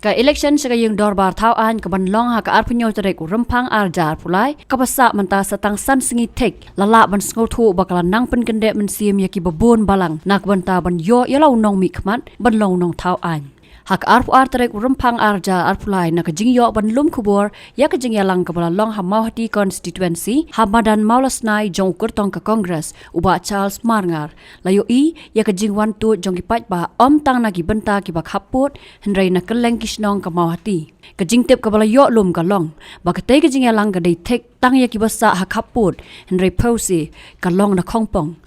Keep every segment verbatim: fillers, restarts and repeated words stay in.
Ka election sha ka ïing dorbar thaw aiñ ka ban long ha ka arphew hynñiew tarik u Rymphang ar hajar arphew lai, ka ba sah mynta sa tang san sngi thik, la lah ban sngewthuh ba ka la nang pynkyndit mynsiem ïa ki ba bun balang na ka bynta ban ïoh ïa la u nongmihkhmat ban long u nongthaw aiñ. Ha ka arphew ar tarik u Rymphang ar hajar arphew lai, na ka jingïoh ban lum khubor ïa ka jingïalang ka ba la long ha Mawhati constituency ha madan Mawlasnai jong u kyrtong ka Congress u Bah Charles Marngar, la ïohi ïa ka jingwan tuid jong ki paidbah ym tang na ki bynta ki ba khappud, hynrei na kylleng ki shnong ka Mawhati. Ka jingtip ka ba la ïoh lum ka long ba katei ka jingïalang ka dei thik tang ïa ki ba sah ha khappud, hynrei phewse ka long na khongpong.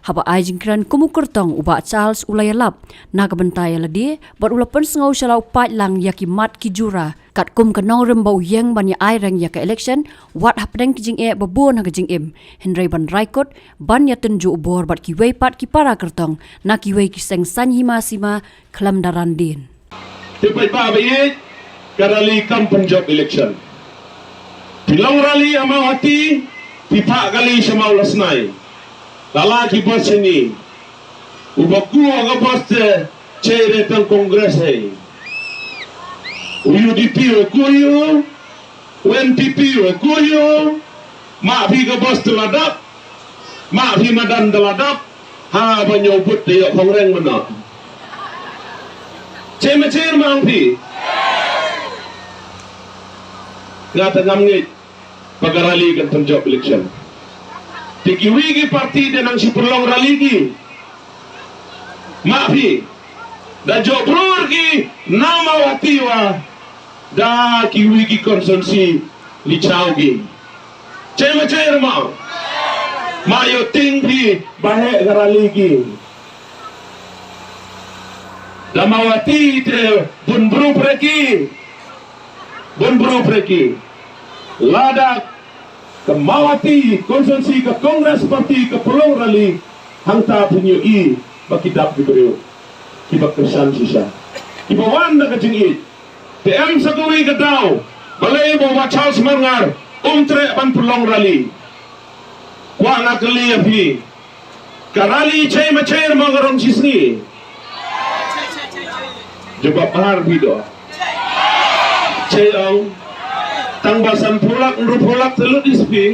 Haba ai jingkren kum u kyrtong u Bah Charles u la ïalap na ka bynta ïa lade bad u la pynsngew sha la u paidlang ïa ki mat ki jura katkum ka nongrim ba u ïeng ban ïa ai reng ïa ka election, wat hapdeng ki jingeh ba bun ha ka jingim, hynrei ban rai kut ban ïa tynjuh u bor bad kiwei pat ki para kyrtong na kiwei ki seng saiñ hima sima khlem da ran dien. Te paidbah ba ïeit, ka rally kam pynjop election. Phi long rally ha Mawhati, phi phah kali sha Mawlasnai. La la ki bos shane. U ba kuh ka bos te, che re tang Congress hei. U U D P u kuh ïa u, U N P P u kuh ïa u, ma phi ka bos te la dap, ma phi madan te la dap, ha ba ñiew bud te ïoh khongreng mynno. Che ma che ma ong phi. Nga te ngam ngeit ba ka rally kan pynjop election. Te kiwei ki party te nang shu pynlong rally ki. Ma phi. Da jop brur ki na Mawhati wa da kiwei ki constituency li chaw ki. Che ma che ma. Ma ïoh ting phi ba heh ka rally ki. Da Mawhati te bun bru preki. Bun bru preki. Lada ka Mawhati constituency ka Congress Party ka pynlong rally, hangta phin ïohi ba ki dap ki briew ki ba kyrshan shisha, ki ba wan da ka jingïeit. Te em sa kawei ka daw balei ba u Bah Charles Marngar um treh ban pynlong rally? Kwah nga kylli ïa phi, ka rally che ma che ma ka rong shisngi? Jubab bha phi doh. Che ong. Tang ba sanphew lak, hynriewphew lak te lut ïa phi.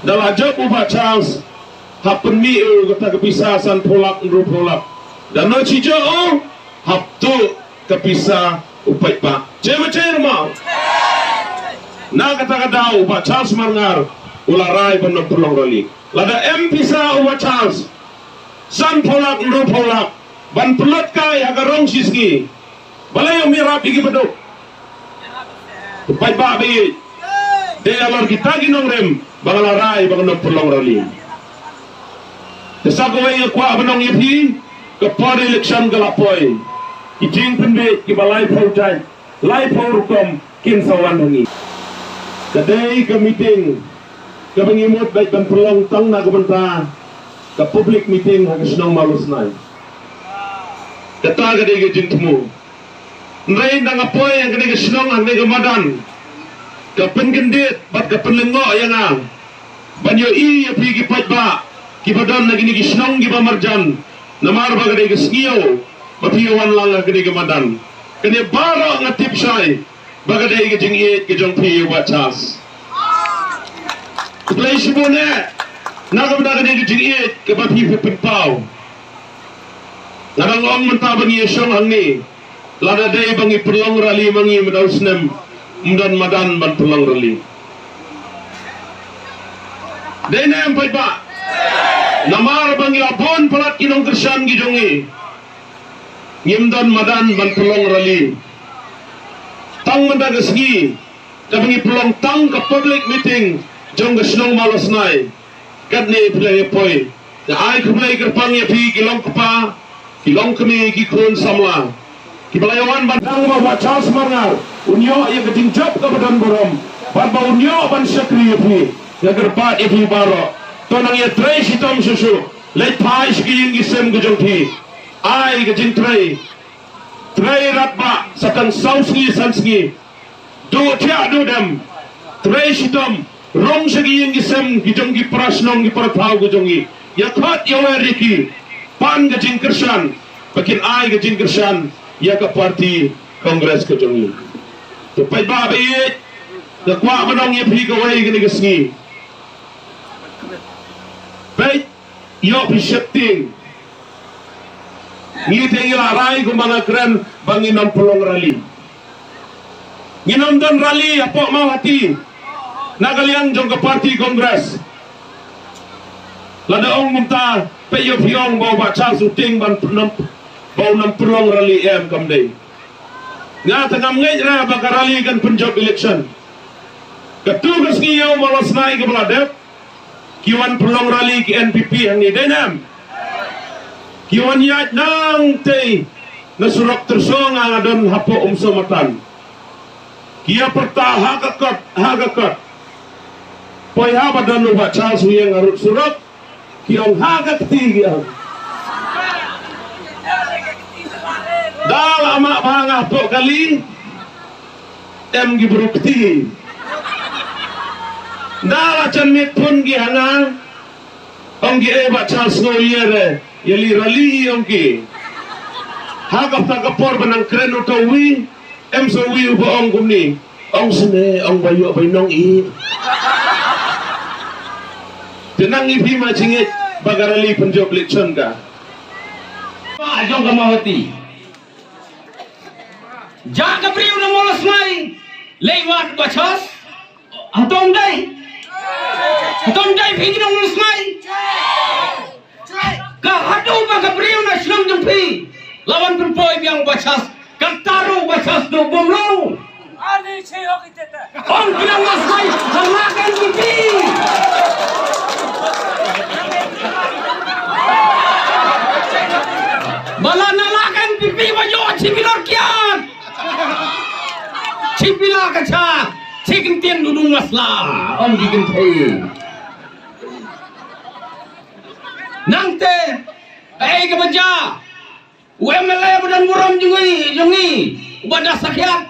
Da la jop u Bah Charles, hap pynmih u kata ka pisa sanphew lak, hynriewphew lak. Da no chi jop u, hap tuh ka pisa u paidbah. Che ma che ma. Na kata ka daw u Bah Charles Marngar u la rai ban ym pynlong rally. Lada em pisa u Bah Charles, sanphew lak, hynriewphew lak, ban pynlut kai ha ka rong shisngi, balei um ïarap ïa ki baduk? Paidbah ba ïeit, dei halor kita ki nongrim ba nga la rai ba ngan ym pynlong rally. Te sa kawei nga kwah ban ong ïa phi, ka por election ka la poi. Ki jingpynbeit ki ba laiphew jait, laiphew rukom kin sa wan ha ngi. Ka dei ka meeting ka ba ngi mut beit ban pynlong tang na ka bynta ka public meeting ha ka shnong Mawlasnai. Kata ka dei ka jingthmu. Hynrei nang nga poi ha kane ka shnong, ha kane ka madan, ka pynkyndit bad ka pynlyngngoh ïa nga ban ïohi ïa phi ki paidbah ki ba don na kine ki shnong ki ba marjan. Namar ba ka dei ka sngi ïew ba phi wan lang ha kane ka madan. Kane baroh nga tip shai ba ka dei ka jingïeit ka jong phi ïa u Bah Charles. Khublei shibun eh na ka bynta ka dei ka jingïeit ka ba phi phi pynpaw. Nga dang ong mynta ba ngi ïa shong hangne, lada dei ba ngi pynlong rally ma ngi mynta u snem, ym don madan ban pynlong rally. Dei ne em paidbah? Namar ba ngi la bun palat ki nongkyrshan ki jong ngi, ngim don madan ban pynlong rally. Tang mynta ka sngi, kaba ngi pynlong tang ka public meeting jong ka shnong Mawlasnai. Katne phi la ïa poi. Nga ai khublei kyrpang ïa phi ki long kpa, ki long kmie, ki khun samla, ki ba la ïa wan ban tang ba u Bah Charles Marngar un ïoh ïa ka jingjop ka ba don burom bad ba un ïoh ban shakri ïa phi. Nga kyrpad ïa phi baroh, to nang ïa trei shitom shuh shuh. Leit phai sha ki ïing ki sem ka jong phi. Ai ka jingtrei. Trei radbah sa tang saw sngi san sngi. Duh thiah duh dem. Trei shitom. Rung sha ki ïing ki sem ki jong ki para shnong ki para thaw ki jong ngi. Ïa khot ïa wer ïa ki. Pan ka jingkyrshan. Ba kin ai ka jingkyrshan ïa ka party Congress ka jong ngi. Te peit ba ba ïeit, nga kwah ban ong ïa phi kawei kane ka sngi. Peit, ïoh phi sheptieng. Ngi te ngi la rai kumba nga kren ba ngin ym pynlong rally. Ngin ym don rally hapoh Mawhati na ka liang jong ka party Congress. Lada ong mynta, peit ïoh phi ong ba u Bah Charles u tieng ban pynlong, ba un ym pynlong rally, em, kam dei. Nga te ngam ngeit re ba ka rally kan pynjop election. Katto ka sngi ïa u Mawlasnai kaba la dep, ki wan pynlong rally ki N P P hangne, dei ne em? Ki wan ïaid nangtei na surok Tyrsong, nga don hapoh Umsawmatan. Ki ïa pyrta ha ka kot, ha ka kot. Poi haba don u Bah Charles u ïeng harud surok, ki ong ha ka kti, ki ong. Da la mah ba nga hapoh kali, em, ki briew kti. Da la jan miet phone ki ha nga, ong ki, eh, Bah Charles, sngew ïa re, ïa leit rally, ong ki. Ha kata ka por ba nang kren uta uwei, em, sa uwei uba ong kumne. Ong sne, ong ba ïoh ba nong i. Te nang i phi ma jingit ba ka rally pynjop election ka. Ba jong ka Mawhati. Ja ka briew na Mawlasnai. Lei wat ba chas. Hato ym dei? Hato ym dei phi ki nong Mawlasnai? Ka haduh ba ka briew na shnong jong phi la wan pynpoi biang ba chas, kata ruh ba chas duh bymrong. Ong ki nong Mawlasnai, ha la ka N P P. Ba la na la ka N P P ba ïoh chi bilor kiad. Chi pila ka cha, chi kyntien dudung masla, ong ki kynthei. Nangte, kaei kaba jia, u M L A ba don burom jong ngi, jong ngi, uba da sakhiat.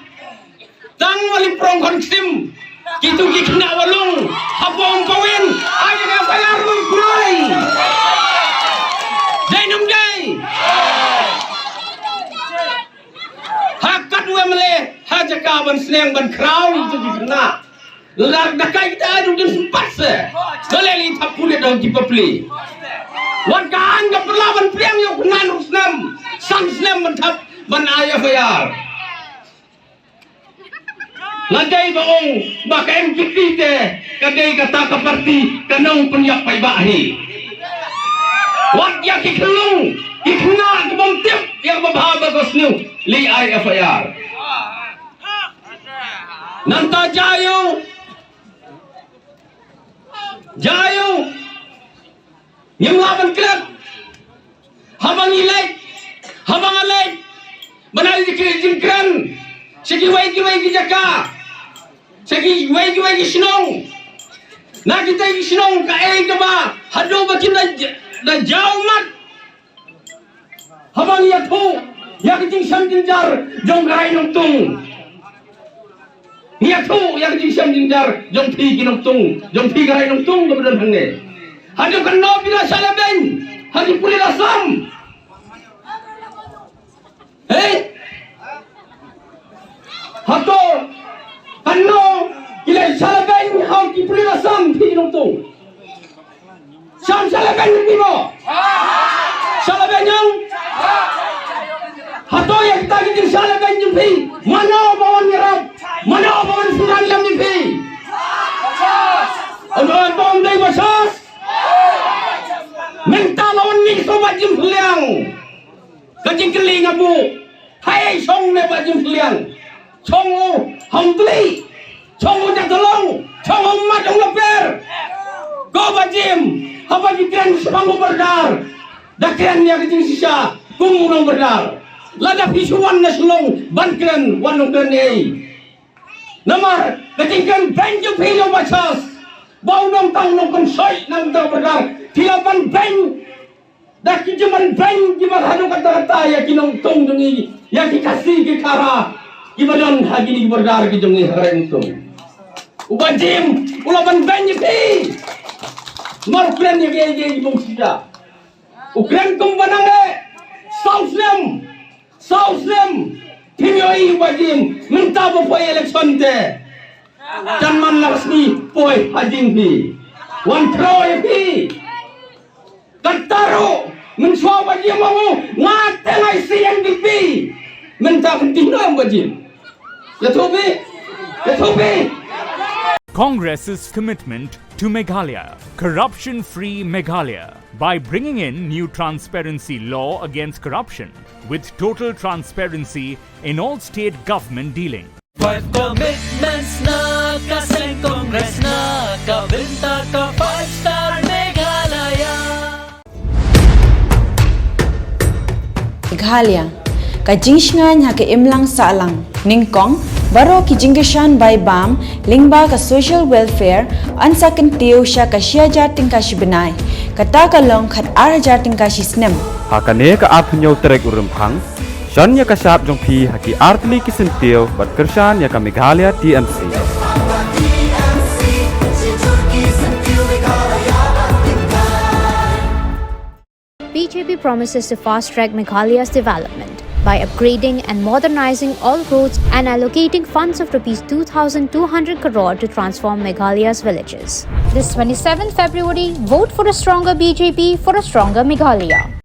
Tang wali prong khon ksim, kitu ki khynnah walung, ha bong pawin, ai ka FIR lum kurai. Dei num dei. Ha kat u M L A, ha jaka ban sneng ban khraw ïa ki khynnah. Lada da kai kita ai ruh dang sympat se. Dole li thap pulit dong ki papli. Wat ka aiñ ka pyrla ban pdiang ïa u khynnah ruh snem. San snem ban thap ban ai FIR. Lada ba ong ba ka M K P te ka dei kata ka parti ka nong pynïap paidbah hi. Wat ïa ki khyllung ki khynnah ki bym tip ïa kaba bha ba ka sniew lei ai FIR. Nangta jaïew jaïew ngim lah ban klet. Haba ngi leit, haba nga leit ban ai jingkren sha kiwei kiwei ki jaka, sha kiwei kiwei ki shnong. Na kita ki shnong kaei kaba haduh ba kin da jaw mat. Haba ngi ïathuh ïa ka jingshem jynjar jong ka rai Nongtung. Ngi ïathuh ïa ka jingshem jynjar jong phi ki Nongtung, jong phi ka rai Nongtung kaba don hangne. Haduh katno phi la shah lehbeiñ ha ki pulit Assam? Hei? Hato katno ki la shah lehbeiñ ha ki pulit Assam, phi ki Nongtung? Shah, shah lehbeiñ ïa phi mo? Shah lehbeiñ ïa nga? Hato ïa kita ki jingshah lehbeiñ jong phi, mano ba wan ïarap? Mano ba wan synran lem ïa phi? Ong, ong, ong dei ba shah. Mynta la wan mih shuwa Bah Jim Sylliang. Ka jingkylli nga buh, haei shong ne Bah Jim Sylliang? Shong u Hongtli, shong u Jatdalong, shong u Mat Ong Laper. Ko Bah Jim, haba ki kren shaphang u Bordar, da kren ïa ka jingshisha kum u nong Bordar. Lada phi shu wan na Shillong ban kren, wan nongkren ei. Namar ka jingkren beiñ jong phi ïa u Bah Charles, ba u nongtang nongkynshoh na ka bynta u Bordar, phi la ban beiñ da ki jingban beiñ kiba haduh katta katta ïa ki Nongtung jong ngi, ïa ki Khasi ki Khara kiba don ha kine ki bordar ki jong ngi ha ka rai Nongtung. U Bah Jim u la ban beiñ ïa phi. Namar u kren ïa kiei kiei ki bym shisha. U kren kumba nang eh saw snem. Saw snem phim ïohi ba jin, mynta ba poi election te. Kan man la sngi poi ha jin phi. Wan throw ïa phi. Kata ruh mynshuwa ba jin ma u, nga te ngai C N D P. Mynta kan tih no ba jin. Ïathuh phi. Ïathuh phi. Congress's commitment to Meghalaya, corruption free Meghalaya, by bringing in new transparency law against corruption with total transparency in all state government dealing. Five commitments na ka seng Congress na ka bynta ka five star Meghalaya. Meghalaya, ka jingshngaiñ ha ka imlang sahlang. Nyngkong, baroh ki jingkyrshan bai bam lyngba ka social welfare yn sa kyntiew sha ka shi hajar tyngka shi bnai. Kata ka long khat ar hajar tyngka shi snem. Ha kane ka arphew tarik u Rymphang, shon ïa ka shap jong phi ha ki artylli ki syntiew bad kyrshan ïa ka Meghalaya T M C. B J P promises to fast track Meghalaya's development by upgrading and modernizing all roads and allocating funds of rupees two thousand two hundred crore to transform Meghalaya's villages. This twenty-seventh February, vote for a stronger B J P for a stronger Meghalaya.